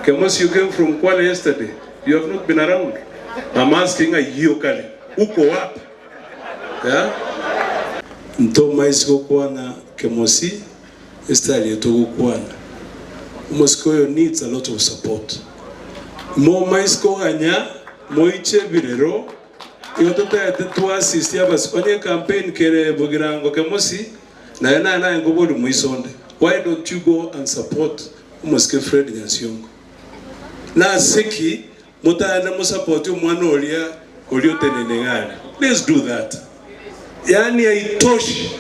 Kemosi you came from Kwale yesterday, you have not been around. I'm asking ng'ai okare, uko wapi? Yeah? Ntomaisi gokwana Kemosi estyle eye togokwana. Omosike oyo needs a lot of support. Momaisi koganya moiche ebirero igo totagete twa assist abasike. Onye ecampaign kere Bogirango Kemosi naye naye naye nkobori moiso onde why don't you go and support omosike Fred Nyansiongo? Nase ki motagende mosupport omwana oria oria otenene iga aria? Let's do that. Yaani haitoshi,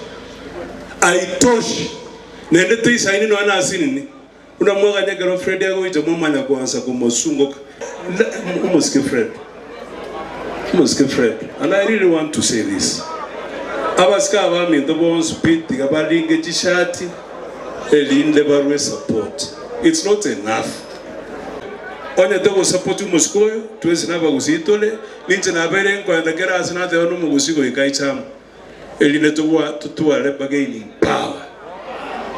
haitoshi naende toisaini nonya na asinini buna mwaganya ekero Fred agoicha mwamanya koansa komosungoka. Omosike Fred, omosike Fred and I really want to say this, abasike abaminto bonsi pi tiga baringe chishati erinde barwe support, it's not enough. Onye togosupport omosike oyo twensi nabagusii tore, ninche nabeire nkoenda kera ase nateba nomogusii goika aiche amo, erinde tobwa totware bargaining power.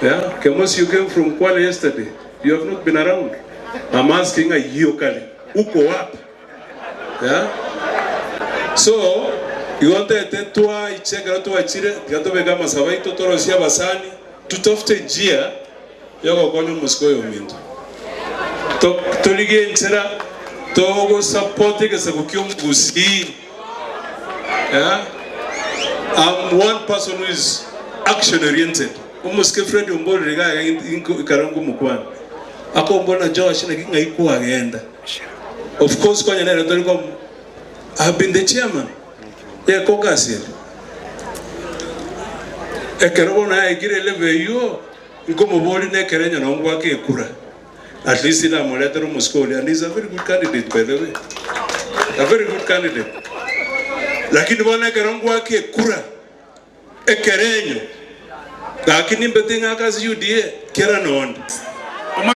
Yeah, Kemosi you came from Kwale yesterday, you have not been around. I'm asking ng'ai okare, uko wapi? Yeah. So, igo ntagete twaiche ekero twachire, tiga tobeke amasabo aito torosie abasani, tutafute njia yogokonya omosike oyo ominto. To, torigie enchera togosupport egesaku kia omogusii. Yeah. I'm one person who is action oriented. Omosike Fred omborire iga iga inko ekero nkomokwana. Akombora Josh naki ng'ai kwagenda. Of course konya nere tori kom I have been the chairman ye caucus ere. Ekero bono yaikire elevel eywo nkomoboria nekerenyo nabo ngwake ekura. At least namoretere omosike oria and he is a very good candidate by the way. A very good candidate. Lakini bono ekero ngwaka ekura ekerenyo gaki nimbete ng'ake ase UDA kera nonde.